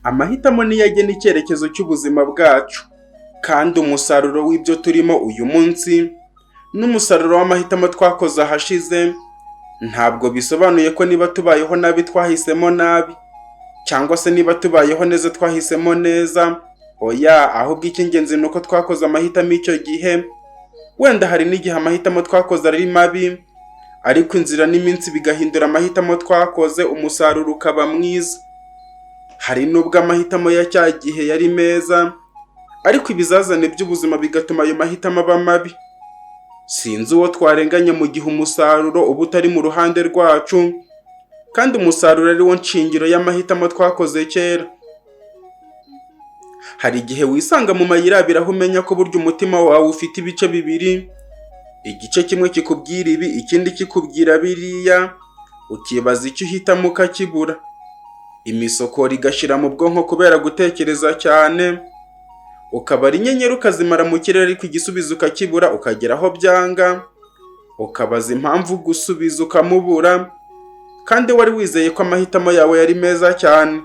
Amahitamo niyo agena icyerekezo cy'ubuzima bwacu, kandi umusaruro w'ibyo turimo uyu munsi n'umusaruro w'amahitamo twakoze ahashize. Ntabwo bisobanuye ko niba tubayeho nabi twahisemo nabi, cyangwa se niba tubayeho neza twahisemo neza. Oya, ahubwo icy'ingenzi ni uko twakoze amahitamo icyo gihe. Wenda hari n'igihe amahitamo twakoze ari mabi, ariko inzira n'iminsi bigahindura amahitamo twakoze, umusaruro ukaba mwiza. Hari n'ubwo amahitamo ya cya gihe yari meza, ariko ibizazane by'ubuzima bigatuma ayo mahitamo aba mabi. Sinzi uwo twarenganya mu gihe umusaruro uba utari mu ruhande rwacu, kandi umusaruro ari wo nshingiro y'amahitamo twakoze kera. Hari igihe wisanga mu mayira abiri, aho umenya ko burya umutima wawe ufite ibice bibiri: igice kimwe kikubwira ibi, ikindi kikubwira biriya, ukibaza icyo uhitamo ukakibura. Imisokoro igashira mu bwonko kubera gutekereza cyane, ukabara inyenyeri ukazimara mu kirere, ariko igisubizo ukakibura, ukagera aho byanga, ukabaza impamvu gusubiza ukamubura, kandi wari wizeye ko amahitamo yawe yari meza cyane.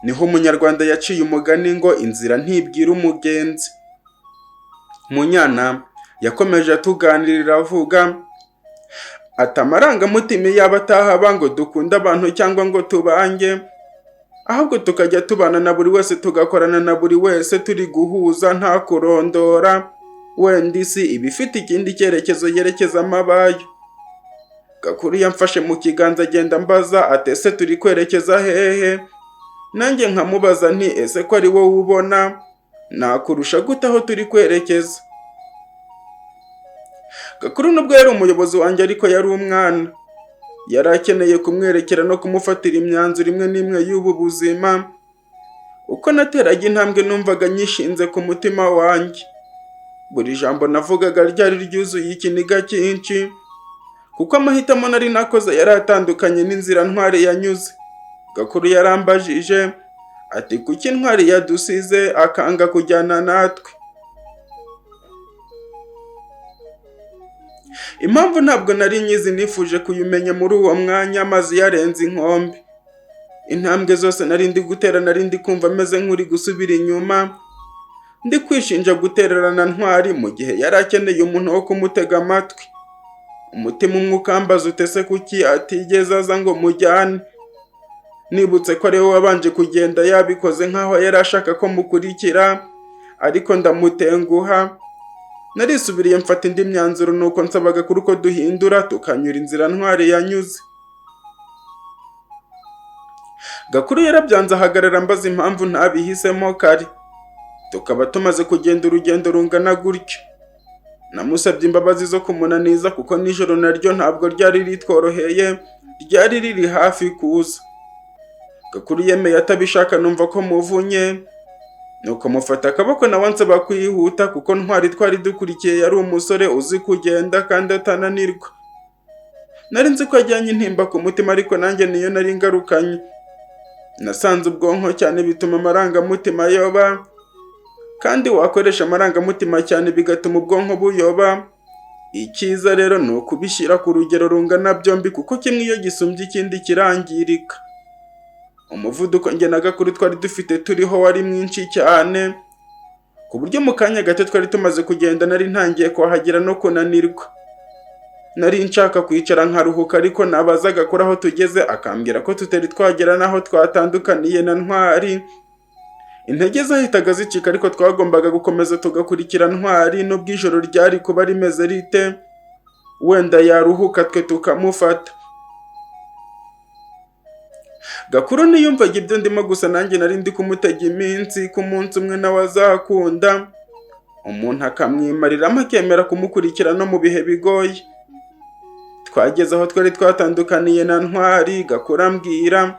Niho Umunyarwanda yaciye umugani ngo inzira ntibwira umugenzi. Munyana yakomeje atuganirira avuga ati: "Amarangamutima yaba atahaba ngo dukunde abantu cyangwa ngo tubange, ahubwo tukajya tubana na buri wese, tugakorana na buri wese, turi guhuza nta kurondora, wenda isi iba ifite ikindi cyerekezo yerekezamo abayo." Gakuru yamfashe mu kiganza, agenda ambaza ati: "Ese turi kwerekeza hehe?" Nanjye nkamubaza nti: "Ese ko ari wowe ubona, nakurusha gute aho turi kwerekeza?" Gakuru nubwo yari umuyobozi wanjye, ariko yari umwana. Yari akeneye kumwerekera no kumufatira imyanzuro imwe n'imwe y'ubu buzima. Uko nateraga intambwe, numvaga nyishinze ku mutima wanjye. Buri jambo navugaga ryari ryuzuye ikiniga cyinshi, kuko amahitamo nari nakoze yari atandukanye n'inzira Ntwari yanyuze. Gakuru yarambajije ati: "Kuki Ntwari yadusize akanga kujyana natwe?" Impamvu ntabwo nari nyizi, nifuje kuyimenya muri uwo mwanya amazi yarenze inkombe. Intambwe zose nari ndi gutera, nari ndi kumva ameze nk'uri gusubira inyuma, ndi kwishinja gutererana Ntwari mu gihe yari akeneye umuntu wo kumutega amatwi. Umutima umwe ukambaza uti: "Ese kuki atigeze aza ngo mujyane?" Nibutse ko ariwe wabanje kugenda, yabikoze nk'aho yari ashaka ko mukurikira, ariko ndamutenguha. Narisubiriye mfata indi myanzuro, nuko nsaba Gakuru ko duhindura tukanyura inzira Ntwari yanyuze. Gakuru yarabyanze, ahagarara ambaza impamvu ntabihisemo kare, tukaba tumaze kugenda urugendo rungana gutyo. Namusabye imbabazi zo kumunaniza, kuko nijoro naryo ntabwo ryari ritworoheye, ryari riri hafi kuza. Gakuru yemeye atabishaka, numva ko muvunye, nuko mufata akaboko, nawe ansaba kwihuta kuko Ntwari twari dukurikiye yari umusore uzi kugenda kandi atananirwa. Nari nzi ko ajyanye intimba ku mutima, ariko nanjye niyo nari ngarukanye. Nasanze ubwonko cyane bituma amarangamutima ayoba, kandi wakoresha amarangamutima cyane bigatuma ubwonko buyoba. Icyiza rero ni ukubishyira ku rugero rungana byombi, kuko kimwe iyo gisumbye ikindi kirangirika. Umuvuduko njye na Gakuru twari dufite turiho wari mwinshi cyane, ku buryo mu kanya gato twari tumaze kugenda nari ntangiye kuhagera no kunanirwa. Nari nshaka kwicara nkaruhuka, ariko nabaza Gakuru aho tugeze akambwira ko tutari twagera n'aho twatandukaniye na Ntwari. Intege zahitaga zicika, ariko twagombaga gukomeza tugakurikira Ntwari nubwo ijoro ryari kuba rimeze rite, wenda yaruhuka twe tukamufata. Gakuru ntiyumvaga ibyo ndimo, gusa nanjye nari ndi kumutega iminsi ko umunsi umwe nawe azakunda umuntu akamwimariramo, akemera kumukurikira no mu bihe bigoye. Twageze aho twari twatandukaniye na Ntwari, Gakuru ambwira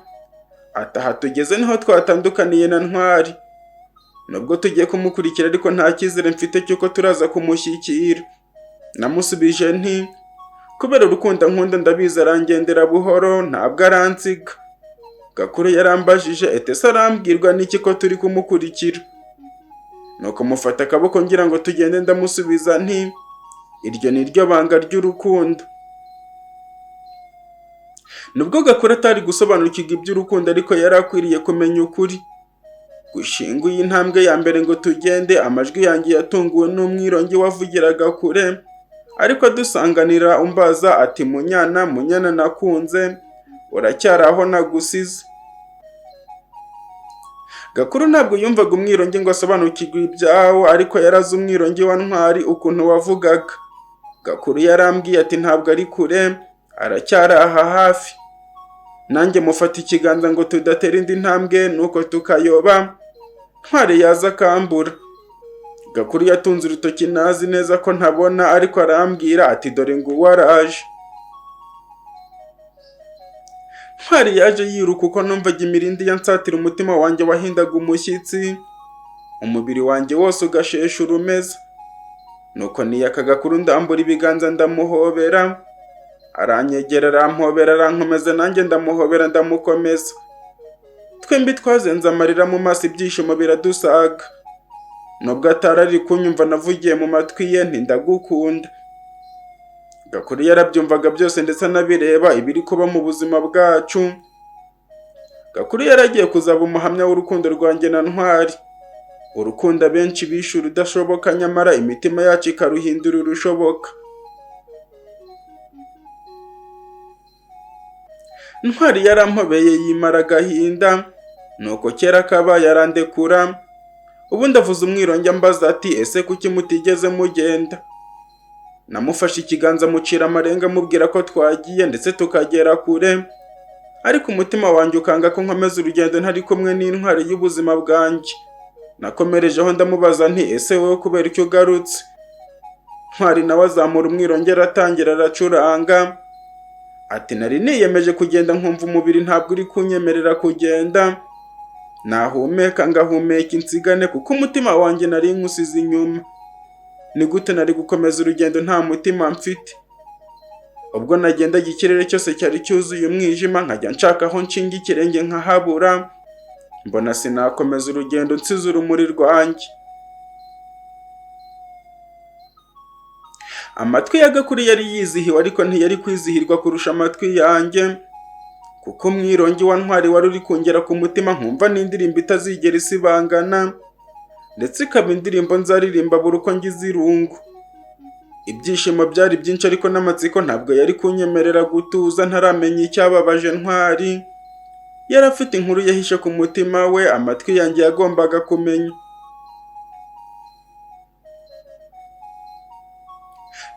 ati: "Aha tugeze niho twatandukaniye na Ntwari. Nubwo tugiye kumukurikira, ariko nta cyizere mfite cy'uko turaza kumushyikira." Namusubije nti: "Kubera urukundo nkunda, ndabizi arangendera buhoro, ntabwo aransiga." Gakuru yarambajije ati: "Ese arambwirwa n'iki ko turi kumukurikira?" Nuko mufata akaboko ngira ngo tugende, ndamusubiza nti: "Iryo ni ryo banga ry'urukundo." Nubwo Gakuru atari gusobanukirwa iby'urukundo, ariko yari akwiriye kumenya ukuri. Gushinguye intambwe ya mbere ngo tugende, amajwi yanjye yatunguwe n'umwirongi wavugiraga kure, ariko adusanganira umbaza ati munyana, munyana nakunze, uracyari aho nagusize. Gakuru ntabwo yumvaga umwirongi ngo asobanukirwe ibyawo, ariko yarazi umwirongi wa Ntwari ukuntu wavugaga. Gakuru yarambwiye ati ntabwo ari kure, aracyari aha hafi. Nanjye mufata ikiganza ngo tudatera indi ntambwe, nuko tukayoba. Ntwari yaza akambura. Gakuru yatunze urutoki nazi neza ko ntabona, ariko arambwira ati dore nguwo araje. Ntwari yaje yiruka uko numvaga imirindi yansatira, umutima wanjye wahindaga umushyitsi, umubiri wanjye wose ugashesha urumeza. Nuko niyaka Gakuru ndambura ibiganza ndamuhobera, aranyegera arampobera arankomeza, nanjye ndamuhobera ndamukomeza. Twembi twazenze amarira mu maso, ibyishimo biradusaga. Nubwo atari ari kunyumva navugiye mu matwi ye nti ndagukunda. Gakuru yarabyumvaga byose ndetse anabireba ibiri kuba mu buzima bwacu. Gakuru yaragiye kuzaba umuhamya w'urukundo rwanjye na Ntwari. Urukundo abenshi bishe urudashoboka, nyamara imitima yacu ikaruhindura urushoboka. Ntwari yarampobeye yimara agahinda, nuko kera kabaye arandekura. Ubundi avuza umwirongi ambaza ati ese kuki mutigeze mugenda? Namufashe ikiganza mucira amarenga amubwira ko twagiye ndetse tukagera kure, ariko umutima wanjye ukanga ko nkomeza urugendo ntari kumwe n'intwari y'ubuzima bwanjye. Nakomerejeho ndamubaza nti ese wowe kubera icyo ugarutse? Ntwari nawe azamura umwirongi aratangira aracuranga ati nari niyemeje kugenda nkumva umubiri ntabwo uri kunyemerera kugenda, nahumeka ngahumeka insigane kuko umutima wanjye nari nkusize inyuma. Ni gute nari gukomeza urugendo nta mutima mfite? Ubwo nagendaga ikirere cyose cyari cyuzuye umwijima, nkajya nshaka aho nshinga ikirenge nkahabura, mbona sinakomeza urugendo nsize urumuri rwanjye. Amatwi ya Gakuru yari yizihiwe, ariko ntiyari kwizihirwa kurusha amatwi yanjye, kuko umwirongi wa Ntwari wari uri kungera ku mutima, nkumva n'indirimbo itazigera isibangana, ndetse ikaba indirimbo nzaririmba buri uko ngize irungu. Ibyishimo byari byinshi, ariko n'amatsiko ntabwo yari kunyemerera gutuza ntaramenya icyababaje Ntwari. Yari afite inkuru yahishe ku mutima we, amatwi yanjye yagombaga kumenya.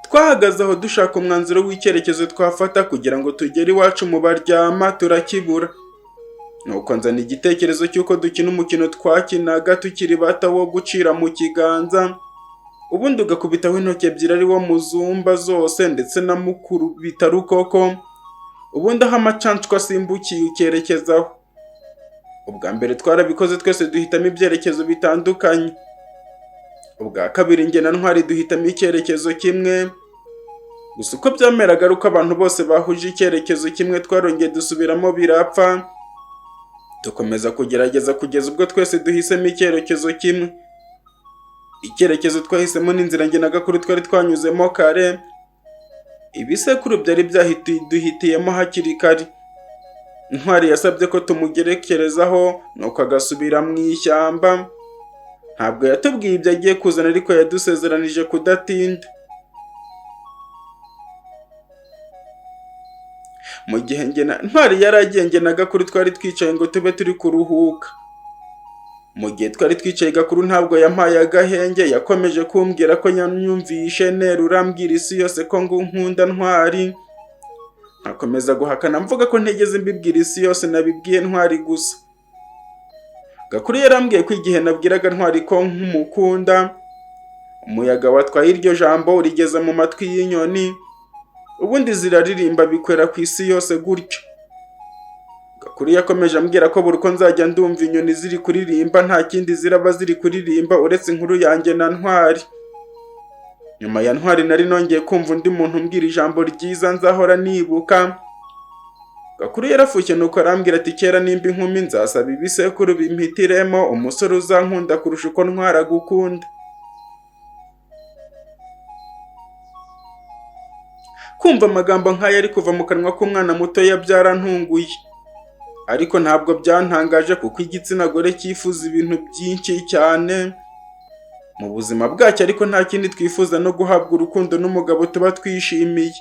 Twahagaze aho dushaka umwanzuro w'icyerekezo twafata kugira ngo tugere iwacu mu baryama, turakibura. Nuko nzana igitekerezo cy'uko dukina umukino twakinaga tukiri bato wo gucira mu kiganza, ubundi ugakubitaho intoki ebyiri ari wo muzumba zose ndetse na mukuru bitarukoko, ubundi aho amacanshwa asimbukiye ukerekezaho. Ubwa mbere twarabikoze twese duhitamo ibyerekezo bitandukanye. Ubwa kabiri njye na Ntwari duhitamo icyerekezo kimwe. Gusa uko byameraga ari uko abantu bose bahuje icyerekezo kimwe, twarongeye dusubiramo birapfa. Dukomeza kugerageza kugeza ubwo twese duhisemo icyerekezo kimwe. Icyerekezo twahisemo n'inzira njye na Gakuru twari twanyuzemo kare. Ibisekuru byari byaduhitiyemo hakiri kare. Ntwari yasabye ko tumugerekerezaho nuko agasubira mu ishyamba. Ntabwo yatubwiye ibyo agiye kuzana, ariko yadusezeranije kudatinda. Mu gihe njye na Ntwari yari agiye, njye na Gakuru twari twicaye ngo tube turi kuruhuka. Mu gihe twari twicaye Gakuru ntabwo yampaye agahenge, yakomeje kumbwira ko yanyumvishe nerura ambwira isi yose ko ngo nkunda Ntwari. Nkakomeza guhakana mvuga ko ntigeze mbibwira isi yose, nabibwiye Ntwari gusa. Gakuru yarambwiye ko igihe nabwiraga Ntwari ko nkumukunda, umuyaga watwaye iryo jambo urigeza mu matwi y'inyoni, ubundi ziraririmba bikwera ku isi yose gutyo. Gakuru yakomeje ambwira ko buri uko nzajya ndumva inyoni ziri kuririmba nta kindi ziraba ziri kuririmba uretse inkuru yanjye na Ntwari. Nyuma ya Ntwari nari nongeye kumva undi muntu umbwira ijambo ryiza nzahora nibuka. Gakuru yarafushye nuko arambwira ati kera nimba inkumi nzasaba ibisekuru bimpitiremo umusore uzankunda kurusha uko Ntwari agukunda. Kumva amagambo nk'aya ari kuva mu kanwa k'umwana muto byarantunguye. Ariko ntabwo byantangaje kuko igitsina gore cyifuza ibintu byinshi cyane mu buzima bwacyo, ariko nta kindi twifuza no guhabwa urukundo n'umugabo tuba twishimiye,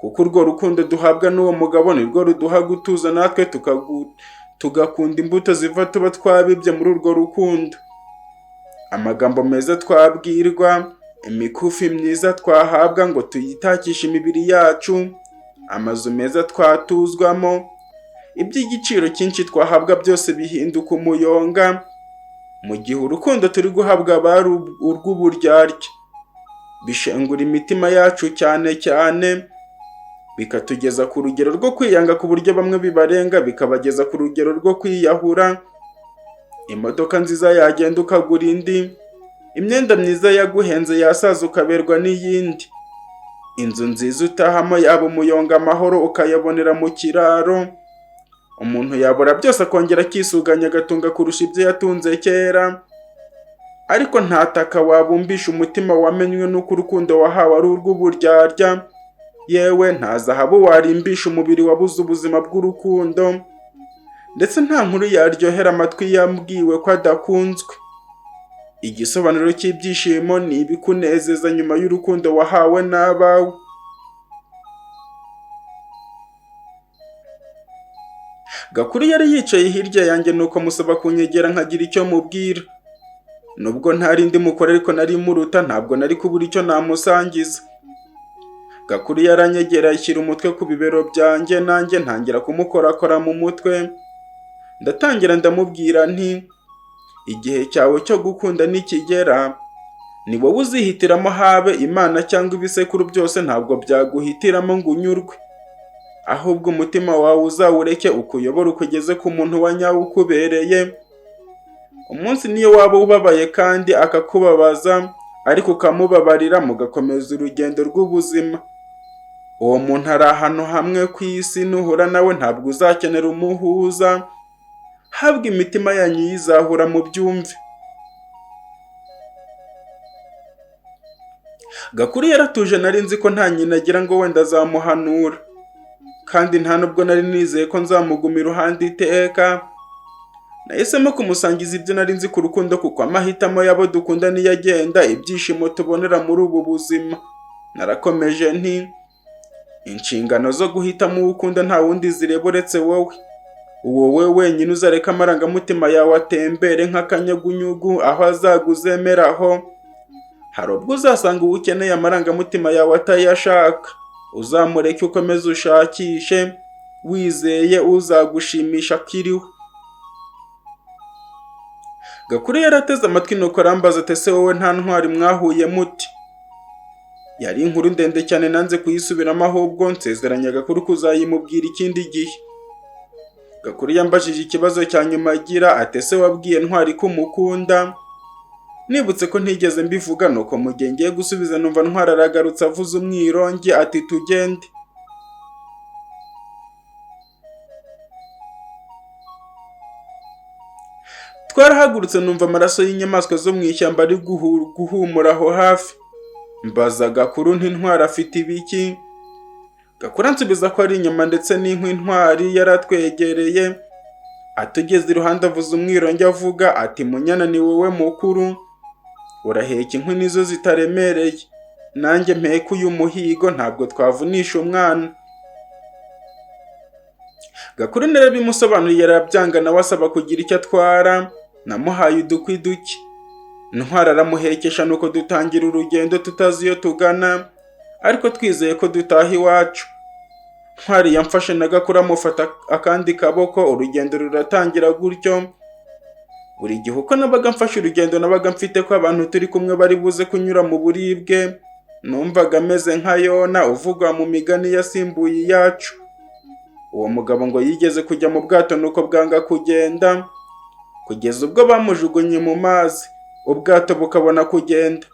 kuko urwo rukundo duhabwa n'uwo mugabo nirwo ruduha gutuza, natwe tugakunda imbuto ziva tuba twabibye muri urwo rukundo. Amagambo meza twabwirwa, imikufi myiza twahabwa ngo tuyitakishe imibiri yacu, amazu meza twatuzwamo, iby'igiciro cyinshi twahabwa byose bihinduka umuyonga, mu gihe urukundo turi guhabwa bari urw'uburyarya. Bishengura imitima yacu cyane cyane, bikatugeza ku rugero rwo kwiyanga ku buryo bamwe bibarenga bikabageza ku rugero rwo kwiyahura. Imodoka nziza yagenda ukagura indi, imyenda myiza yaguhenze yasaza ukaberwa n'iyindi, inzu nziza utahamo yaba umuyonga amahoro ukayabonera mu kiraro. Umuntu yabura byose akongera akisuganya agatunga kurusha ibyo yatunze kera, ariko nta taka wabumbisha umutima wamenywe n'uko urukundo wahawe ari urw'uburyarya. Yewe nta zahabu warimbisha umubiri wabuze ubuzima bw'urukundo, ndetse nta nkuru yaryohera amatwi yambwiwe ko adakunzwe. Igisobanuro cy'ibyishimo ni ibikunezeza nyuma y'urukundo wahawe n'abawe. Gakuru yari yicaye hirya yanjye nuko musaba kunyegera nkagira icyo mubwira. Nubwo ntari ndi mukuru ariko nari muruta, ntabwo nari kubura icyo namusangiza. Gakuru yaranyegera ashyira umutwe ku bibero byanjye, nanjye ntangira kumukorakora mu mutwe. Ndatangira ndamubwira nti igihe cyawe cyo gukunda nikigera, ni wowe uzihitiramo, habe Imana cyangwa ibisekuru byose ntabwo byaguhitiramo ngo unyurwe, ahubwo umutima wawe uzawureke ukuyobore ukugeze ku muntu wa nyawe ukubereye. Umunsi niyo waba ubabaye kandi akakubabaza, ariko ukamubabarira mugakomeza urugendo rw'ubuzima. Uwo muntu ari ahantu hamwe ku isi, nuhura nawe ntabwo uzakenera umuhuza, habwa imitima yanyu yizahura mu byumve. Gakuru yaratuje, nari nzi ko nta nyina agira ngo wenda azamuhanura, kandi nta nubwo nari nizeye ko nzamuguma iruhande iteka. Nahisemo kumusangiza ibyo nari nzi ku rukundo, kuko amahitamo y'abo dukunda niyo agenda ibyishimo tubonera muri ubu buzima. Narakomeje nti inshingano zo guhitamo uwo ukunda nta wundi zireba uretse wowe. Wowe wenyine uzareka amarangamutima yawe atembere nk'akanyugunyugu aho azaguzemeraho. Hari ubwo uzasanga uwo ukeneye amarangamutima yawe atayashaka, uzamureke ukomeze ushakishe, wizeye uzagushimisha akiriho. Gakuru yarateze amatwi nuko arambaza ati ese wowe nta ntwari mwahuye muti? Yari inkuru ndende cyane nanze kuyisubiramo, ahubwo nsezeranya Gakuru kuzayimubwira ikindi gihe. Gakuru yambajije ikibazo cya nyuma agira ati ese wabwiye Ntwari ko umukunda? Nibutse ko ntigeze mbivuga, nuko mu gihe ngiye gusubiza numva Ntwari aragarutse avuze umwirongi ati tugende. Twarahagurutse numva amaraso y'inyamaswa zo mu ishyamba ari guhumura aho hafi. Mbaza Gakuru nti Ntwari afite ibiki? Gakuru ansubiza ko ari inyama ndetse n'inkwi. Ntwari yaratwegereye atugeze iruhande avuza umwirongi avuga ati munyana ni wowe mukuru, uraheka inkwi nizo zitaremereye, nanjye mpeke uyu muhigo ntabwo twavunisha umwana. Gakuru narabimusobanuriye arabyanga, nawe asaba kugira icyo atwara. Namuhaye udukwi duke, Ntwari aramuhekesha, nuko dutangira urugendo tutazi iyo tugana, ariko twizeye ko dutaha iwacu. Ntwari yamfashe na Gakuru amufata akandi kaboko, urugendo ruratangira gutyo. Buri gihe uko nabaga mfashe urugendo nabaga mfite ko abantu turi kumwe bari buze kunyura mu buribwe. Numvaga ameze nka Yona uvugwa mu migani yasimbuye iyacu. Uwo mugabo ngo yigeze kujya mu bwato nuko bwanga kugenda, kugeza ubwo bamujugunye mu mazi, ubwato bukabona kugenda.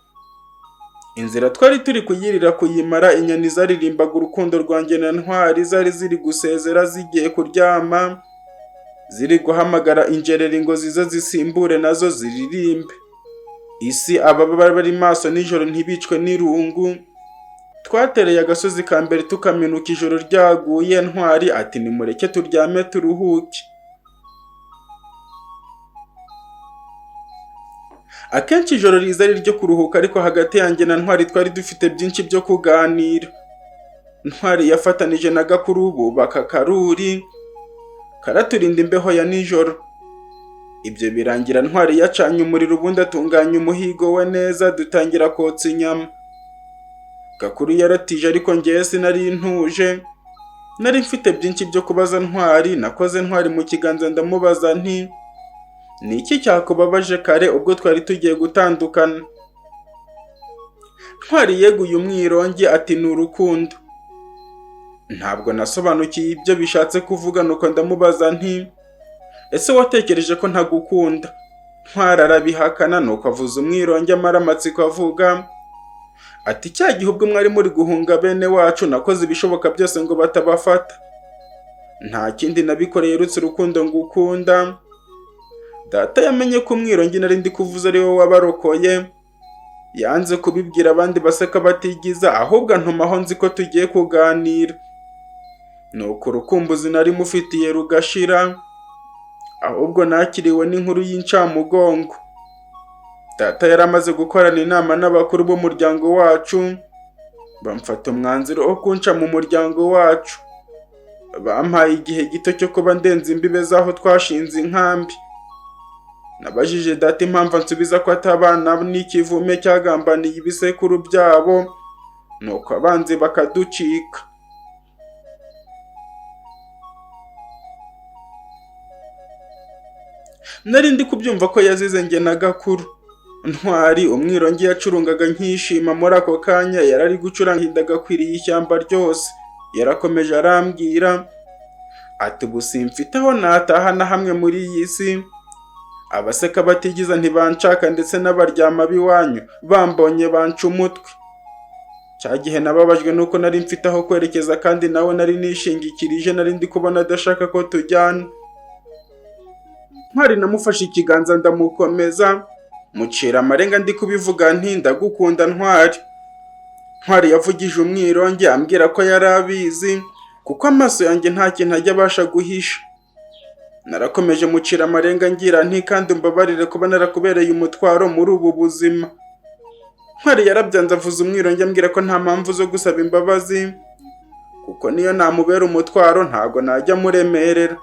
Inzira twari turi kuyirira kuyimara, inyoni zaririmbaga urukundo rwanjye na Ntwari zari ziri gusezera zigiye kuryama, ziri guhamagara injereri ngo zize zisimbure nazo ziririmbe. Isi ababa bari maso nijoro ntibicwe n'irungu. Twatereye agasozi ka mbere tukaminuka ijoro ryaguye. Ntwari ati nimureke turyame turuhuke. Akenshi ijoro riza ari iryo kuruhuka, ariko hagati yanjye na Ntwari twari dufite byinshi byo kuganira. Ntwari yafatanije na Gakuru bubaka akaruri karaturinda imbeho ya nijoro. Ibyo birangira Ntwari yacanye umuriro, ubundi atunganya umuhigo we neza, dutangira kotsa inyama. Gakuru yaratije ariko njyewe sinari ntuje. Nari mfite byinshi byo kubaza Ntwari. Nakoze Ntwari mu kiganza ndamubaza nti ni iki cyakubabaje kare ubwo twari tugiye gutandukana? Ntwari yeguye umwirongi ati ni urukundo. Ntabwo nasobanukiye ibyo bishatse kuvuga, nuko ndamubaza nti ese watekereje ko ntagukunda? Ntwari arabihakana, nuko avuza umwirongi amara amatsiko avuga ati cya gihe ubwo mwari muri guhunga bene wacu nakoze ibishoboka byose ngo batabafata. Nta kindi nabikoreye uretse urukundo ngukunda. Data yamenye ko umwirongi nari ndi kuvuza ari wowe wabarokoye. Yanze kubibwira abandi baseka batigiza, ahubwo antuma aho nzi ko tugiye kuganira. Nuko urukumbuzi nari mufitiye rugashira, ahubwo nakiriwe n'inkuru y'incamugongo. Data yari amaze gukorana inama n'abakuru b'umuryango wacu, bamfata umwanzuro wo kunca mu muryango wacu. Bampaye igihe gito cyo kuba ndenze imbibe z'aho twashinze inkambi. Nabajije data impamvu, ansubiza ko atabana n'ikivume cyagambaniye ibisekuru byabo, nuko abanzi bakaducika. Nari ndi kubyumva ko yazize njye na Gakuru. Ntwari umwirongi yacurungaga nkishima muri ako kanya, yarari gucuranga indagakwiriye ishyamba ryose. Yarakomeje arambwira ati ubu simfite aho nataha na hamwe muri iyi si. Abaseka batigiza ntibanshaka, ndetse n'abaryama b'iwanyu bambonye banca umutwe. Cya gihe nababajwe nuko nari mfite aho kwerekeza, kandi nawe nari nishingikirije, nari ndi kubona adashaka ko tujyana. Ntwari namufashe ikiganza ndamukomeza, mucira amarenga ndi kubivuga nti ndagukunda Ntwari. Ntwari yavugije umwirongi ambwira ko yari abizi, kuko amaso yanjye nta kintu ajya abasha guhisha. Narakomeje mucira amarenga ngira nti kandi umbabarire kuba narakubereye umutwaro muri ubu buzima. Ntwari yarabyanze avuza umwirongi ambwira ko nta mpamvu zo gusaba imbabazi, kuko niyo namubera umutwaro ntago najya muremerera.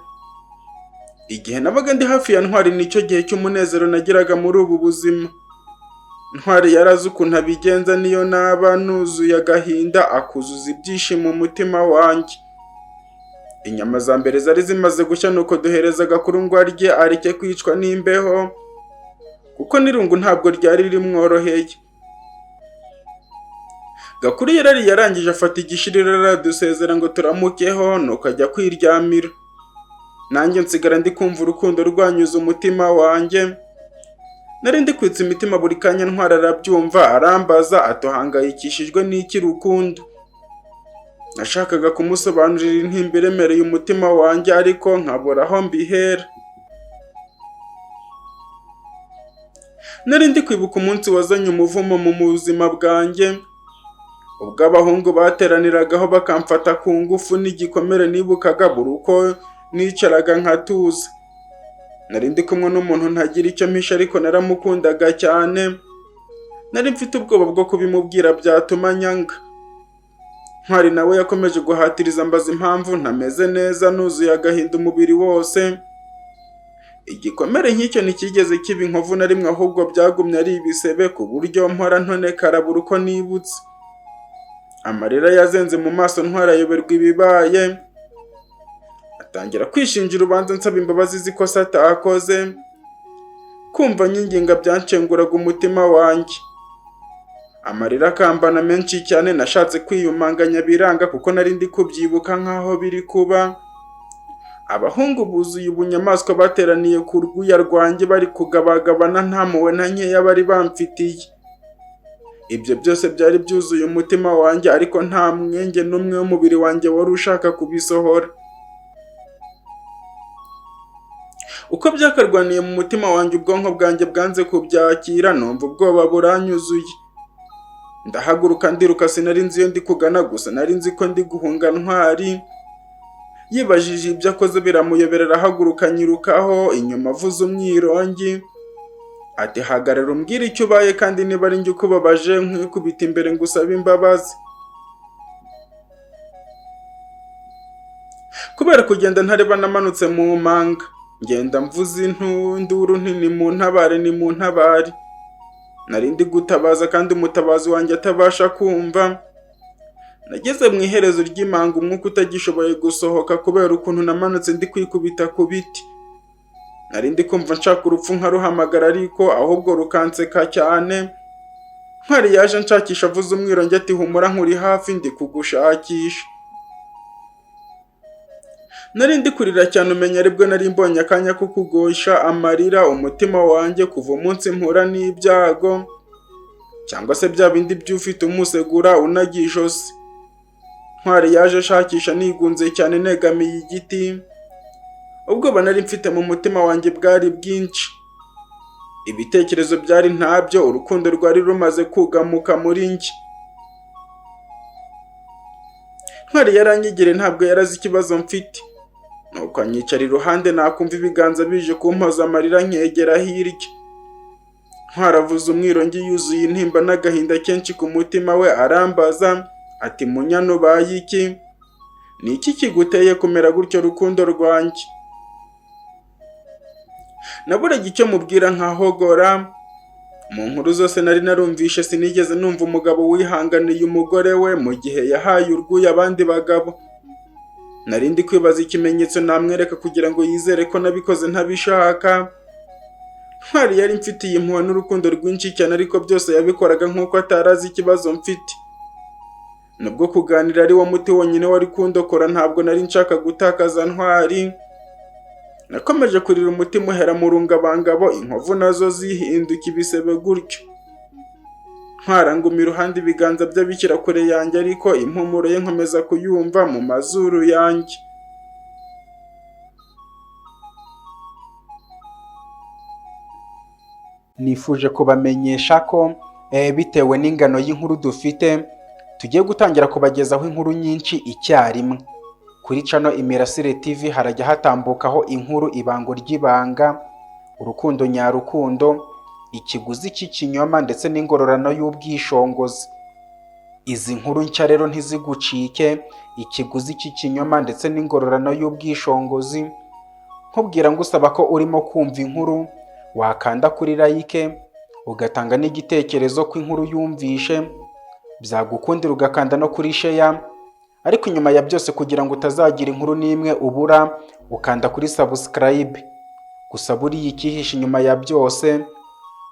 Igihe nabaga ndi hafi ya Ntwari nicyo gihe cy'umunezero nagiraga muri ubu buzima. Ntwari yarazi ukuntu abigenza, niyo naba nuzuye agahinda akuzuza ibyishimo umutima wanjye. Inyama za mbere zari zimaze gushya, nuko duhereza Gakuru ngo arye areke kwicwa n'imbeho, kuko n'irungu ntabwo ryari rimworoheye. Gakuru yarari yarangije afata igishirira aradusezera ngo turamukeho, nuko ajya kwiryamira. Nanjye nsigara ndi kumva urukundo rwanyuze umutima wanjye. Nari ndi kwitsa imitima buri kanya. Ntwari arabyumva arambaza atuhangayikishijwe n'iki rukundo? Nashakaga kumusobanurira intimba iremereye umutima wanjye, ariko nkabura aho mbihera. Nari ndi kwibuka umunsi wazanye umuvumo mu buzima bwanjye, ubwo abahungu bateraniragaho bakamfata ku ngufu n'igikomere nibukaga buri uko nicaraga nkatuza. Nari ndi kumwe n'umuntu ntagira icyo mpisha, ariko naramukundaga cyane. Nari mfite ubwoba bwo kubimubwira byatuma nyanga. Ntwari nawe yakomeje guhatiriza ambaza impamvu ntameze neza, nuzuye agahinda umubiri wose. Igikomere nk'icyo ntikigeze kiba inkovu na rimwe, ahubwo byagumye ari ibisebe ku buryo mpora ntonekara buri uko nibutse. Amarira yazenze mu maso Ntwari ayoberwa ibibaye, atangira kwishinja urubanza nsaba imbabazi z'ikosa atakoze. Kumva nyinginga byanshenguraga umutima wanjye, amarira akambana menshi cyane. Nashatse kwiyumanganya biranga, kuko nari ndi kubyibuka nkaho biri kuba. Abahungu buzuye ubunyamaswa bateraniye ku rwuya rwanjye bari kugabagabana, nta mpuhwe na nkeya bari bamfitiye. Ibyo byose byari byuzuye umutima wanjye, ariko nta mwenge n'umwe w'umubiri wanjye wari ushaka kubisohora. Uko byakarwaniye mu mutima wanjye, ubwonko bwanjye bwanze kubyakira, numva ubwoba buranyuzuye. Ndahaguruka ndiruka, sinari nzi iyo ndi kugana, gusa nari nzi ko ndi guhunga Ntwari. Yibajije ibyo akoze biramuyobera, arahaguruka anyirukaho inyuma avuza umwirongi. Ati hagarara umbwire icyo ubaye, kandi niba ari njye ukubabaje nkwikubita imbere ngo usabe imbabazi. Kubera kugenda ntareba namanutse mu manga, ngenda mvuza induru nti nimuntabare, nimuntabare. Nari ndi gutabaza kandi umutabazi wanjye atabasha kumva. Nageze mu iherezo ry'imanga umwuka utagishoboye gusohoka kubera ukuntu namanutse ndi kwikubita ku biti. Nari ndi kumva nshaka urupfu nkaruhamagara, ariko ahubwo rukanseka cyane. Ntwari yaje anshakisha avuza umwirongi ati humura nkuri hafi ndi kugushakisha. Nari ndi kurira cyane, umenya aribwo nari mbonye akanya ko kugosha amarira umutima wanjye kuva umunsi mpura n'ibyago, cyangwa se bya bindi by'ufite umusegura unaga ijosi. Ntwari yaje ashakisha nigunze cyane negamiye igiti. Ubwoba nari mfite mu mutima wanjye bwari bwinshi. Ibitekerezo byari ntabyo, urukundo rwari rumaze kugamuka muri njye. Ntwari yaranyigire ntabwo yarazi ikibazo mfite. Nuko anyicara iruhande, nakumva ibiganza bije kumpoza amarira nkegera hirya. Ntwari avuza umwirongi yuzuye intimba n'agahinda kenshi ku mutima we, arambaza ati munyana ubaye iki? Ni iki kiguteye kumera gutyo rukundo rwanjye? Naburaga icyo mubwira nkahogora. Mu nkuru zose nari narumvishe sinigeze numva umugabo wihanganiye umugore we mu gihe yahaye urwuya abandi bagabo. Nari ndi kwibaza ikimenyetso namwereka kugira ngo yizere ko nabikoze ntabishaka. Ntwari yari mfitiye impuhwe n'urukundo rwinshi cyane, ariko byose yabikoraga nk'uko atarazi ikibazo mfite. Nubwo kuganira ari wo muti wonyine wari kundokora, ntabwo nari nshaka gutakaza Ntwari. Nakomeje kurira umutima uhera mu rungabangabo, inkovu nazo zihinduka ibisebe gutyo. Ntwara nguma iruhande, ibiganza bye bishyira kure yanjye, ariko impumuro ye nkomeza kuyumva mu mazuru yanjye. Nifuje kubamenyesha ko bitewe n'ingano y'inkuru dufite, tugiye gutangira kubagezaho inkuru nyinshi icyarimwe. Kuri cano Imirasire TV harajya hatambukaho inkuru Ibango ry'Ibanga, Urukundo Nyarukundo, Ikiguzi cy'Ikinyoma ndetse n'Ingororano y'Ubwishongozi. Izi nkuru nshya rero ntizigucike, Ikiguzi cy'Ikinyoma ndetse n'Ingororano y'Ubwishongozi. Nkubwira ngusaba ko urimo kumva inkuru wakanda kuri like, ugatanga n'igitekerezo ko inkuru yumvishe, byagukundira ugakanda no kuri share, ariko inyuma ya byose kugira ngo utazagira inkuru n'imwe ubura, ukanda kuri subscribe. Gusa buriya icyihishe inyuma ya byose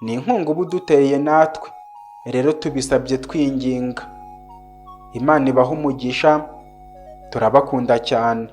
ni inkunga uba uduteye natwe, rero tubisabye twinginga. Imana ibahe umugisha, turabakunda cyane.